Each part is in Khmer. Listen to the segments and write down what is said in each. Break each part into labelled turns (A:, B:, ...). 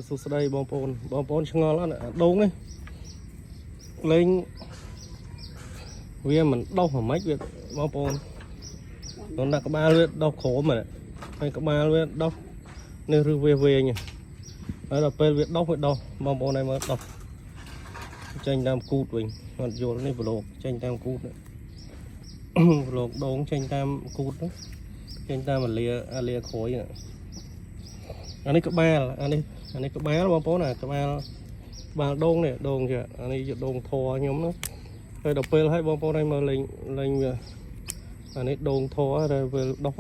A: សួស្តីបងប្អូនបងប្អូនឆ្ងល់អត់អាដូងនេះលេងវាមិនដុះហ្មងវាបងប្អូននដាក់ក្បាលវាដុះក្រោមហ្នឹងហើយក្បាលវាដុះនេះឬវាវែងហើយដល់ពេលវាដុះវាដុះបងប្អូនឲ្យមើលដុះចេញតាមគូតវិញអត់យល់នេះប្រឡូកចេញតាមគូតនេះ ប្រឡូកដូងចេញតាមគូតហ្នឹងចេញតាមអាលាអាលាក្រួយហ្នឹងអានេះក្បាលអានេះអានេះក្បាលបងប្អូនអាក្បាលក្បាលដូងនេះដូងជាអានេះជាដូងធរខ្ញុំណាហើយដល់ពេលឲ្យបងប្អូនឲ្យមើលលេងលេងវាអានេះដូងធរហើយពេលដុះ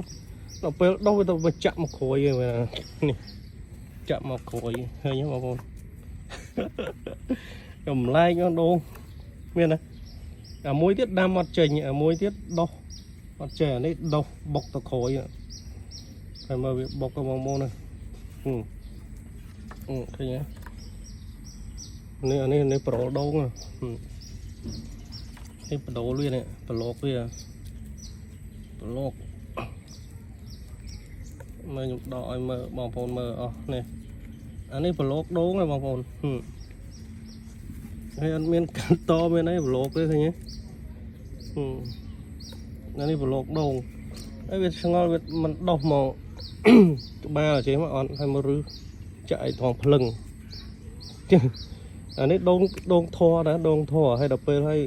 A: ដល់ពេលដុះវាទៅវាចាក់មកក្រួយឯងវានេះចាក់មកក្រួយឃើញទេបងប្អូន ចម្លែកណាស់ដូងមានណាអាមួយទៀតដាំអត់ចេញអាមួយទៀតដុះអត់ចេះអានេះដុះបុកទៅក្រួយហើយមើលវាបុកទៅបងប្អូនណាហឹមអឺឃើញទេនេះអានេះនេះប្រលដូងហ៎ហឹមនេះបដូលវានេះប្រឡូកវាប្រឡូកមើលខ្ញុំដកឲ្យមើលបងប្អូនមើលអស់នេះអានេះប្រឡូកដូងហ៎បងប្អូនហឹម ហើយអត់មានកាត់តមានអីប្រឡូកទេឃើញទេហឹមអានេះប្រឡូកដូងហើយវាឆ្ងល់វាមិនដុះមក ក្បាលចេះមកអត់ហើយមករឹសចាក់ឲ្យថងភ្លឹង អានេះដូងដូងធរដែរដូងធរហើយដល់ពេលហើយ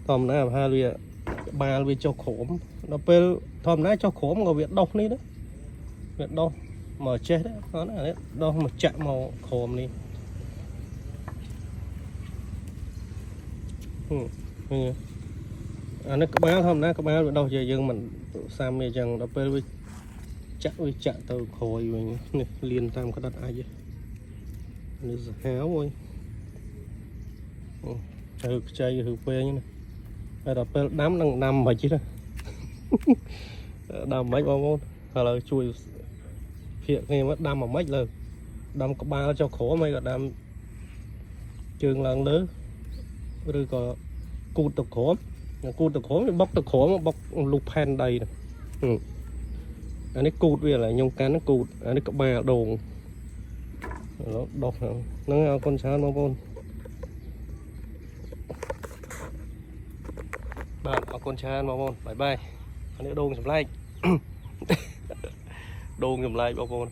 A: ធម្មតាប្រហែលវាក្បាលវាចុះក្រោមដល់ពេលធម្មតាចុះក្រោមក៏វាដុះនេះដែរវាដុះមកចេះដែរអត់ណាអានេះដុះមកចាក់មកក្រោមនេះ ហឹមឃើញទេអានេះក្បាលធម្មតាក្បាលវាដុះជាយើងមិនសាំវាអញ្ចឹងដល់ពេលវាចាក់វាចាក់ទៅក្រោយវិញនេះលៀនតាមក្តិតអាចនេះសាហាវអើយអូទៅខ្ចីឬពេងណាហើយដល់ពេលដាំនឹងដាំមិនទេណា ដាំមិនបងប្អូនឥឡូវជួយភាកគ្នាមកដាំមិនម៉េចលើដាំក្បាលចុះក្រោមហើយក៏ដាំជើងឡើងលើឬក៏ គូតទៅក្រោមគូតទៅក្រោមវាបុកទៅក្រោមបុកលុះផែនដីហ្នឹងហឹមអានេះគូតវាឥឡូវខ្ញុំកាន់ហ្នឹងគូតអានេះក្បាលដូងឥឡូវដុះហ្នឹងហ្នឹងអរគុណច្រើនបងប្អូនបាទអរគុណច្រើនបងប្អូន bye bye អានេះដូងចម្លែក ដូងចម្លែកបងប្អូន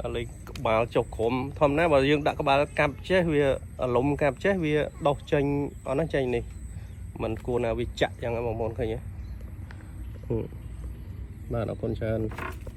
A: អាលេងក្បាលចុះក្រោមធម្មតាបើយើងដាក់ក្បាលកាប់ចេះវាអាលំកាប់ចេះវាដុះចេញអត់ណាចេញនេះ มันគួរណាវាចាក់យ៉ាងហ្នឹងបងប្អូនឃើញទេហឹមបាទអរគុណច្រើន។